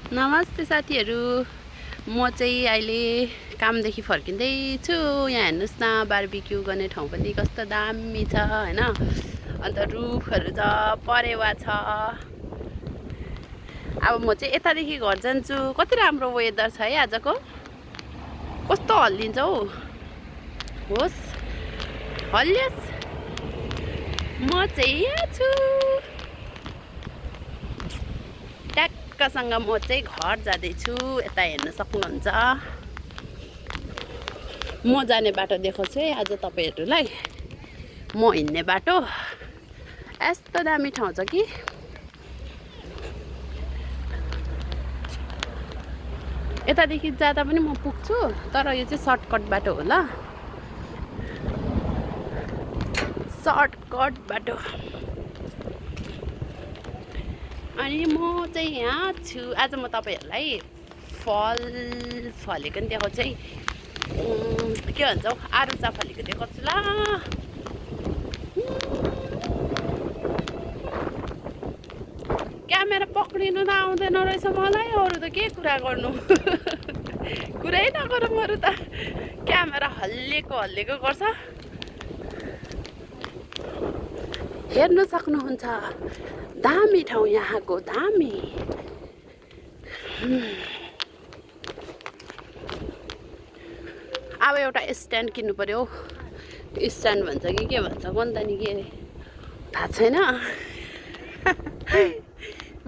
नमस्ते साथीहरू। म चाहिँ अहिले कामदेखि फर्किँदै छु। यहाँ हेर्नुहोस् न, बारबिक्यू गर्ने ठाउँ पनि कस्तो दामी छ हैन। अन्त रुखहरू छ, परेवा छ। अब म चाहिँ यतादेखि घर जान्छु। कति राम्रो वेदर छ है आजको। कस्तो हल्लिन्छ हौ। होस् हल्लियोस्, म चाहिँ यहाँ छु। ट्याक्कसँग म चाहिँ घर जाँदैछु। यता हेर्न सक्नुहुन्छ। म जाने बाटो देखाउँछु है आज तपाईहरुलाई। म हिँड्ने बाटो यस्तो दामी ठाउँ छ कि यतादेखि जाँदा पनि म पुग्छु, तर यो चाहिँ सर्टकट बाटो हो ल। सर्टकट बाटो। अनि म चाहिँ यहाँ छु। आज म तपाईहरुलाई फल फलेको नि देखाउँछु है। के भन्छ हौ, आरुचा फलेको देखाउँछु ल। क्यामेरा पक्रिनु त आउँदैन रहेछ मलाई। अरू त के कुरा गर्नु। कुरै नगरौँ अरू त। क्यामेरा हल्लेको गर्छ। हेर्नु सक्नुहुन्छ, दामी ठाउँ यहाँको, दामी। अब एउटा स्ट्यान्ड किन्नु पर्यो। स्ट्यान्ड भन्छ कि के भन्छ कोनि त नि, के थाहा छैन।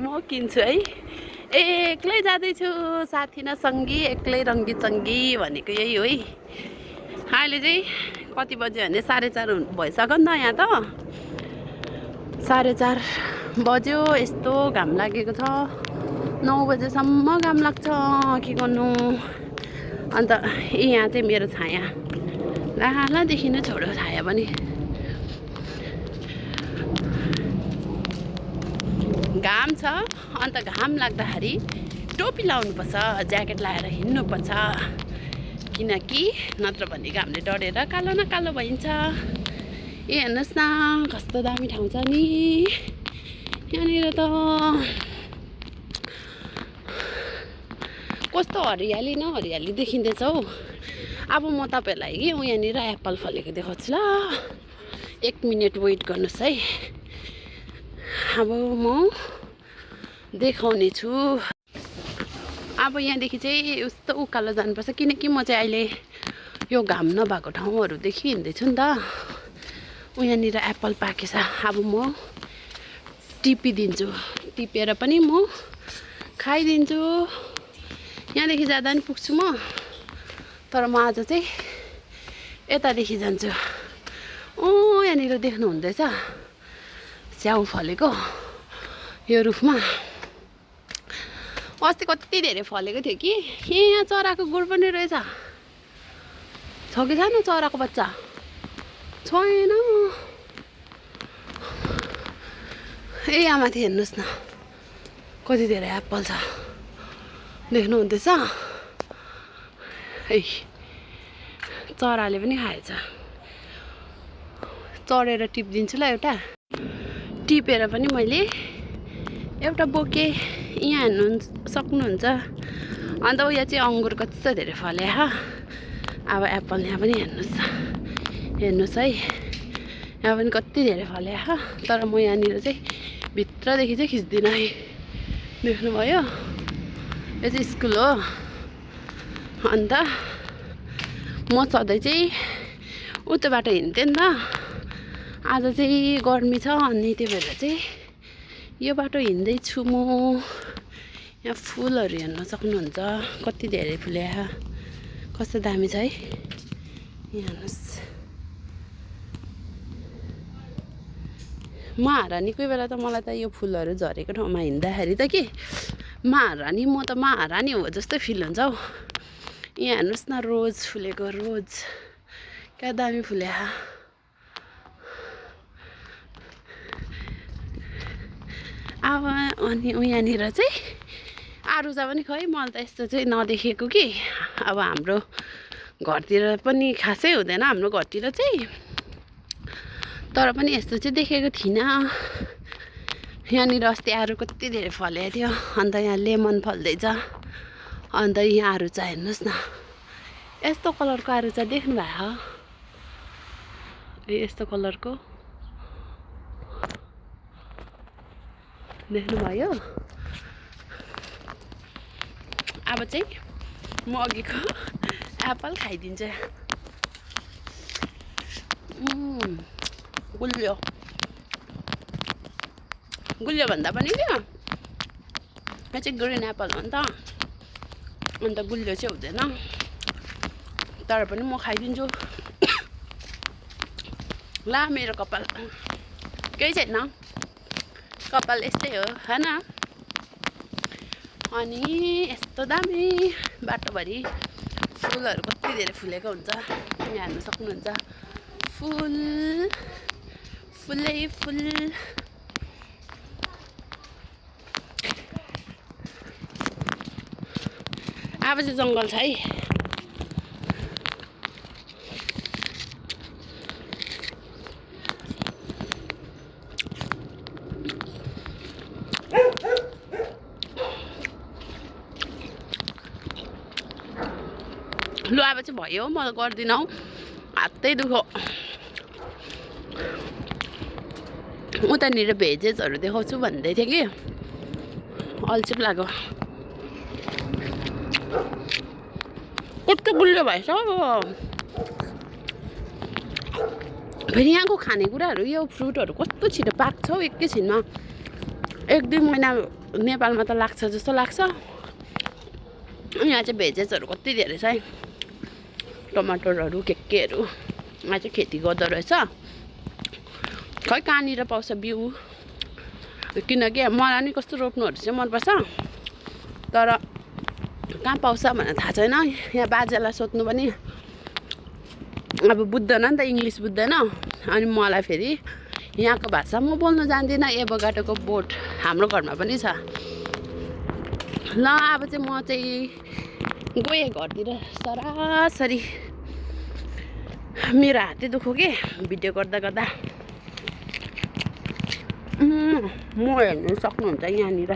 म किन्छु है। एक्लै जाँदैछु, साथी न सङ्गी, एक्लै रङ्गी चङ्गी भनेको यही हो है। अहिले चाहिँ कति बज्यो भने 4:30 भइसक्यो नि त। यहाँ त 4:30 बज्यो। यस्तो घाम लागेको छ। 9 बजेसम्म घाम लाग्छ। के गर्नु। अन्त यहाँ चाहिँ मेरो छाया ला देखिनु छोड्यो छाया पनि। घाम छ। अन्त घाम लाग्दाखेरि टोपी लाउनुपर्छ, ज्याकेट लाएर हिँड्नुपर्छ। किनकि नत्र भने घामले डढेर कालो न कालो भइन्छ। हेर्नुहोस् न, कस्तो दामी ठाउँ छ नि यहाँनिर त। कस्तो हरियाली न हरियाली देखिँदैछ हौ। अब म तपाईहरुलाई यहाँनिर एप्पल फलेको देखाउँछु ल। 1 मिनेट वेट गर्नुहोस् है। अब म देखाउने छु। अब यहाँदेखि चाहिँ उस्तो उकालो जानुपर्छ, किनकि म चाहिँ अहिले यो घाम नभएको ठाउँहरूदेखि हिँड्दैछु नि त। यहाँनिर एप्पल पाकेछ। अब म टिपिदिन्छु। टिपेर पनि म खाइदिन्छु। यहाँदेखि जाँदा नि पुग्छु म, तर म आज चाहिँ यतादेखि जान्छु। यहाँनिर देख्नु हुँदैछ स्याउ फलेको यो रुखमा। अस्ति कति धेरै फलेको थियो कि। यहाँ चराको गुड पनि रहेछ। छ कि छैन चराको बच्चा? छैन। यहाँ माथि हेर्नुहोस् न, कति धेरै एप्पल छ। देख्नु हुँदैछ? चराले पनि खाएछ। चढेर टिपिदिन्छु ल एउटा। टिपेर पनि मैले एउटा बोके। यहाँ हेर्नु सक्नुहुन्छ। अन्त यहाँ चाहिँ अङ्गुर कस्तो धेरै फले हा। अब एप्पल यहाँ पनि हेर्नुहोस् है। यहाँ पनि कति धेरै फले हा। तर म यहाँनिर चाहिँ भित्रदेखि चाहिँ खिच्दिनँ है। देख्नुभयो? यो चाहिँ स्कुल हो। अन्त म सधैँ चाहिँ उतो बाटो हिँड्थेँ नि त। आज चाहिँ गर्मी छ, अनि त्यही भएर चाहिँ यो बाटो हिँड्दैछु म। यहाँ फुलहरू हेर्न सक्नुहुन्छ, कति धेरै फुले। कस्तो दामी छ है। यहाँ हेर्नुहोस्। महारानी कोही बेला त मलाई त यो फुलहरू झरेको ठाउँमा हिँड्दाखेरि त कि महारानी, म त महारानी हो जस्तो फिल हुन्छ हौ। यहाँ हेर्नुहोस् न, रोज फुलेको, रोज क्या दामी फुले। अब अनि यहाँनिर चाहिँ आरुचा पनि खै मैले त यस्तो चाहिँ नदेखेको कि। अब हाम्रो घरतिर पनि खासै हुँदैन हाम्रो घरतिर चाहिँ, तर पनि यस्तो चाहिँ देखेको थिइनँ। यहाँनिर अस्ति आरू कति धेरै फलेको थियो अन्त यहाँ लेमन फल्दैछ अन्त यहाँ आरू चाहिँ हेर्नुहोस् न यस्तो कलरको आरू चाहिँ देख्नु भयो यस्तो कलरको देख्नुभयो अब चाहिँ म अघिको एप्पल खाइदिन्छु गुलियो गुलियो भन्दा पनि क्या यो चाहिँ ग्रिन एप्पल हो नि त अन्त गुलियो चाहिँ हुँदैन तर पनि म खाइदिन्छु ला मेरो कपाल केही छैन कपाल यस्तै हो हैन अनि यस्तो दामी बाटोभरि फुलहरू कति धेरै फुलेको हुन्छ यहाँ हेर्न सक्नुहुन्छ फुल फुलै फुल अब चाहिँ जङ्गल छ है लु अब चाहिँ भयो म गर्दिनँ हौ हातै दुखो उतानिर भेजेसहरू देखाउँछु भन्दै थिएँ कि अल्छी पो लाग्यो कस्तो गुलियो भएछ फेरि यहाँको खानेकुराहरू यो फ्रुटहरू कस्तो छिटो पाक्छ हौ एकैछिनमा 1-2 महिना नेपालमा त लाग्छ जस्तो लाग्छ यहाँ चाहिँ भेजेसहरू कति धेरै छ है टमाटरहरू केहरू यहाँ चाहिँ खेती गर्दो रहेछ खै कहाँनिर पाउँछ बिउ किनकि मलाई नि कस्तो रोप्नुहरू चाहिँ मनपर्छ तर कहाँ पाउँछ भनेर थाहा छैन यहाँ बाजेलाई सोध्नु पनि अब बुझ्दैन नि त इङ्ग्लिस बुझ्दैन अनि मलाई फेरि यहाँको भाषा म बोल्नु जान्दिनँ एभोकाडोको बोट हाम्रो घरमा पनि छ ल अब चाहिँ म चाहिँ गएँ घरतिर सरासरी मेरो हातै दुख्यो के भिडियो गर्दा गर्दा म हेर्नु सक्नुहुन्छ यहाँनिर